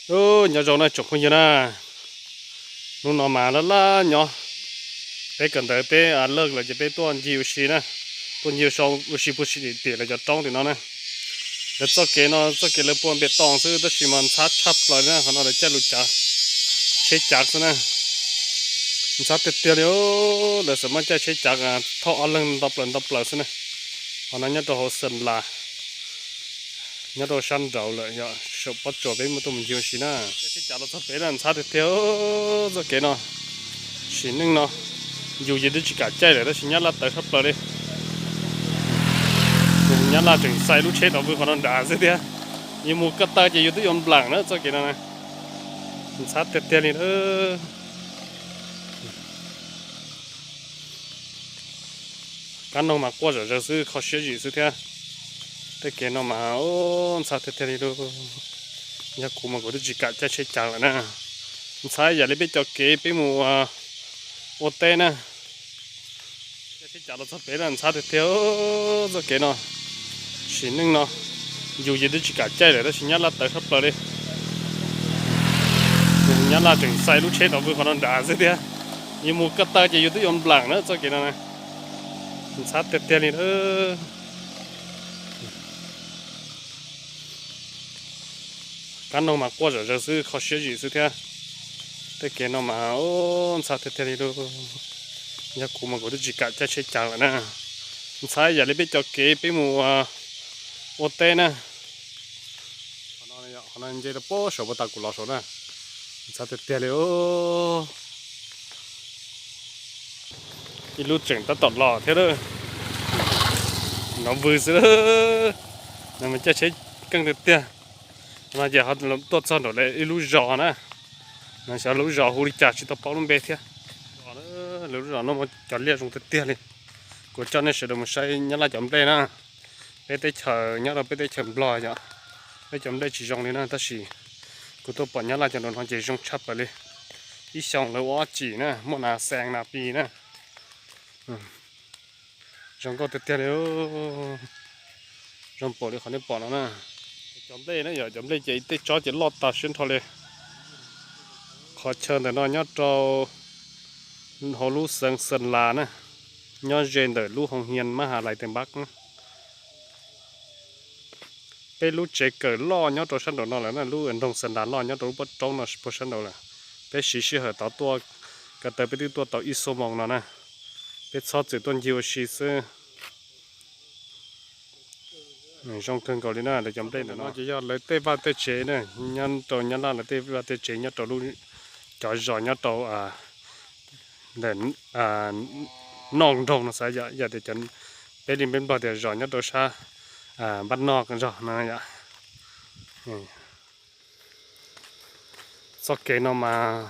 Ub, nyob zoo na tsoom phooj ywg na, hnub no mas laj laj nyob, peb kawm ntawv peb lawj lawm ces peb tuaj ncig ua si na, tuaj ncig ua si puag tim lawv cov roob tim no na. Lawv txoj kev no txoj kev lawv pua npe toos xwb tab sis mas ntxhab tshaj plaws na, qhov no lawv caij lub cav tsheb cav xwb na. Ntxhab tiag tiag li, lawv xam maj caij tsheb cav thauj ob leeg nto plaws nto plaws xwb na. Qhov no nyob rau hauv Xeem Las, nyob rau sab nraud lawm yog saum pob tsuas peb muaj tuaj mus ncig ua si na. Sib cav los txog pem na ntxhab tiag tiag txoj kev no. Sim neej no yus ces twb tsis kam caij lawm tab sis nyab laj tawv tshaj plaws li. Nyab laj tseem xaiv lub tsheb rov vwg qhov no nrad xwb thiab. Yus mus ko taw ces yus twb yuav nplam na txoj kev no na. Ntxhab tiag tiag li. Kab noog mas quaj zom zaws xwb, kho siab zim xwb thiab. Tej kev no mas ntxhab tiag tiag li lauj. Yog kuv mas kuv twb tsis kam caij tsheb cav lawm na. Ntxhab yam li peb cov kev peb mus ua teb na. Caij tsheb cav los txog pem na ntxhab tiag tiag txoj kev no. Sim neej no yus ces twb tsis kam caij lawm tab sis nyab laj tawv tshaj plaws li. Nyab laj tseem xaiv lub tsheb rov vwg qhov no nrad xwb thiab. Yus mus ko taw ces yus twb yuav nplam na txoj kev no na. Ntxhab tiag tiag li. Kab noog mas quaj zom zaws xwb, kho siab zim xwb thiab. Tej kev no mas ntxhab tiag tiag li lauj. Yog kuv mas kuv twb tsis kam caij tsheb cav lawm na. Ntxhab yam li peb cov kev peb mus ua teb na. Qhov no nce rau pem saum puag ta kuv los saud na. Ntxhab tiag tiag li. Ib lub tseem tab tom los thiab. Nov vwg xwb. No mas caij tsheb keej tiag tiag. No ces ho tuaj txog nraum ib lub zos na. No xyov lub zos hu li cas tsis tau paub lub npe thiab. Lub zos no muaj cov liaj zoo tiag tiag li. Kuv coj nej sawv daws mus saib nyab laj cov nplej na. Peb teb chaws nyob rau peb teb chaws Nplog yom, peb cov nplej tsis zoo li na tab sis kuv tuaj pom nyab laj cov nraum no ces zoo tshaj plaws li. Ib xyoo lawv ua ob cim na, muaj nas xees nas pis na. Zoo nkauj tiag tiag li. Zoo npaum li qhov nej pom no na. Cov nplej na yom, cov nplej ces tej tsob ces loj tas siab nrho li. Qhov chaw ntawm no nyob rau hauv lub xeev Xeem Las na, nyob ze ntawm lub hoo hias Mab Has Lais Teem Npab na. Peb lub tsev kawm loj nyob rau sab nraum no lawm na, lub nroog Xeem Las loj nyob rau lub pob roob no puag sab nraud lawm. Peb siv sij hawm tod tuaj ko taw peb twb tuaj tau ib xuab moos no na. Peb txhob txwm tuaj ncig ua si xwb. Zoo kawg nkaus li na, lawv cov nplej ntawm no ces yog lawv tej vaj tej tsev na, nyob rau nyab laj lawv tej vaj tej tsev nyob rau lub, cov zos nyob rau ntawm noj nroog no xav yom, yog tias peb li peb Nplog tias zos nyob rau sab npab noj zog no yom. Txoj kev no mas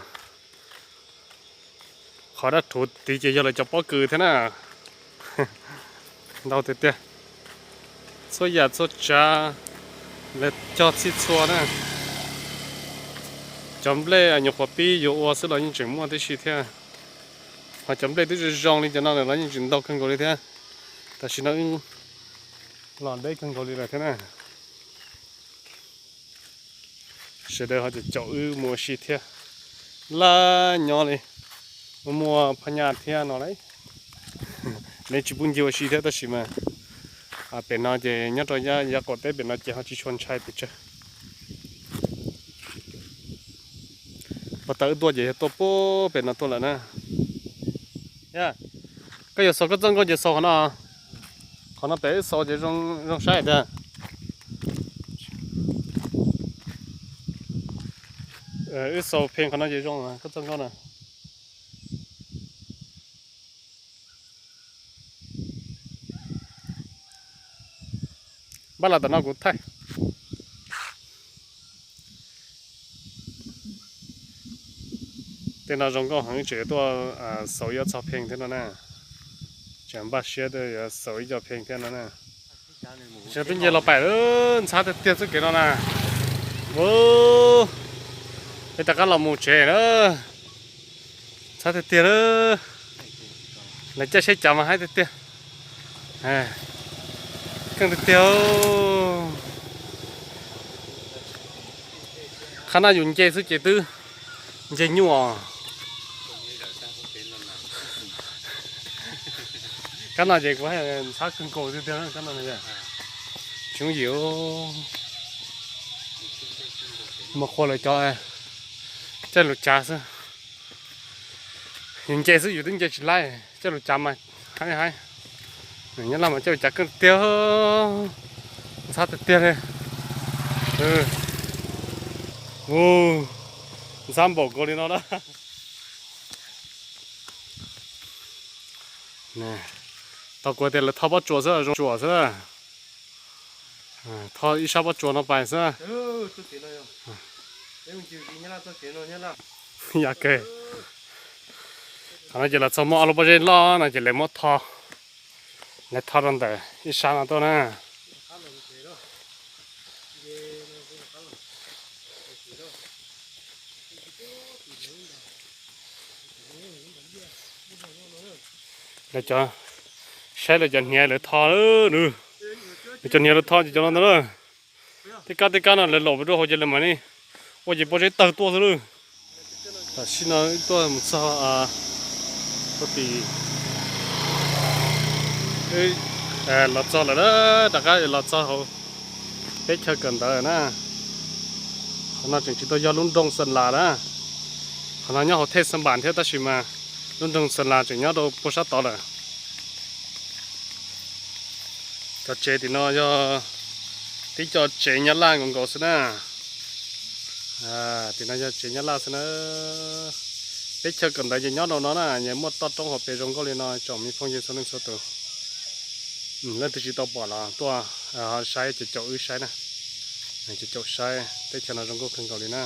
qhov dab rhuv tid ces yog lawv cov pob kws thiab na. Ntau tiag tiag. Txhua yam txhua tsav lawv cog txhij txhua na. Cov nplej nyuam qhuav pib yuav ua xwb los yeej tseem muaj tib si thiab. Ho cov nplej twb zoo zoo li cov no lawm los yeej tseem ntau kawg nkaus li thiab. Tam sim no wb los deb kawg nkaus li lawm thiab na. Sawv daws ho caum caum wb mus ua si thiab. Laj nyob li, muaj phaj nyaj thiab no lauj. Neb tsis pub ncig ua si thiab tab sis mas pem no ces nyob rau yav qaum teb pem no ces ho tsis tshua ntshai pes tsawg. Puag ta wb tuaj ces yog tuaj puag pem no tuaj lawm na. Koj yuav xaus koj txoj nkauj ces xaus qhov no. Qhov no pem wb xaus ces zoo saib tiag. Wb xaus pheej qhov no ces zoo koj txoj nkauj na. Npaj los tom no kuv thaij. Tej no zoo nkauj heev, tseem tuaj xaus ib ob txoj pheej thiab no na. Tseem npaj siab tuaj yuav xaus ib co pheej thiab no na. Twb nce los pem lawm, ntxhab tiag tiag txoj kev no na. Peb rov qab los mus tsev na. Ntxhab tiag tiag lawm. Lawv caij tsheb cav mas haib tiag tiag. Keej tiag tiag. Qhov no yus nce xwb ces twb nce nyuaj. Kab no ces kuv ntxhab kawg nkaus tiag tiag kab no. Tsis yooj yim, muaj qhua lawv cov coj lus cav xwb. Yus nce xwb yus twb nce tsis laib, coj lus cav mas haib haib. Nyob Laj mas coj lus cav kawg tiag, ntxhab tiag tiag li. Ntxhab npaum nkaus li no na. Tau kuv tias lawv tho pob tsuas xwb, zoo tsuas xwb. Tho ib sab pob tsuas no pais xwb. Yog kawg. Qhov no ces los txog muaj ob lub pob zeb loj no ces lawv muab tho, lawv tho rau ntawm ib sab no tuaj na. Lawv cov, saib lawv cov hniav lawv tho, lawv cov hniav lawv tho ces cov no ntag na. Tej kab tej kab no lawv laum rau hauv ces lawv mam li ua ces pob zeb tawg tuaj xwb lawm. Tam sim no wb tuaj mus txog puag tim, los txog lawm na, rov qab los txog hauv teb chaws kawm ntawv na. Qhov no tseem tsis tau yog lub nroog Xeem Las na. Qhov no nyob hauv thej Xeem Npam thiab tab sis mas lub nroog Xeem Las tseem nyob rau puag sab tod lawm. Cov tsev tim no yog tib co tsev Nyab Laj nkaus nkaus xwb na. Tim no yog tsev Nyab Laj xwb na. Teb chaws kawm ntawv ces nyob rau no na, nyias muaj toj roob hauv pes zoo nkauj li no tsoom me phooj ywg txhua leej txhua tus. Leej twg tsis tau pom los tuaj saib ces caum wb saib na. Ces caum saib teb chaws no zoo nkauj kawg nkaus li na.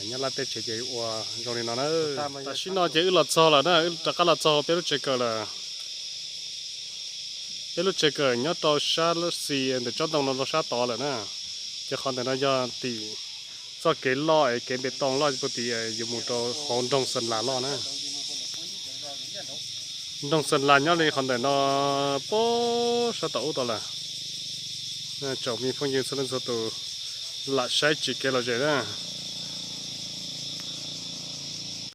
Nyab Laj teb chaws ces ua zoo li no na. Tam sim no ces wb los txog lawm na, wb rov qab los txog peb lub tsev kawm lawm. Peb lub tsev kawm nyob rau sab xis ntawm tsob ntoo no rau sab tod lawm na. Ces qhov ntawm no yog tim txoj kev loj es kev npe too loj puag tim yuav mus rau hauv nroog Xeem Las loj na. Nroog Xeem Las nyob li qhov ntawm no puag sab tom ub tod lawm. Tsoom me phooj ywg txhua leej txhua tus lam saib tsis kev lom zem na.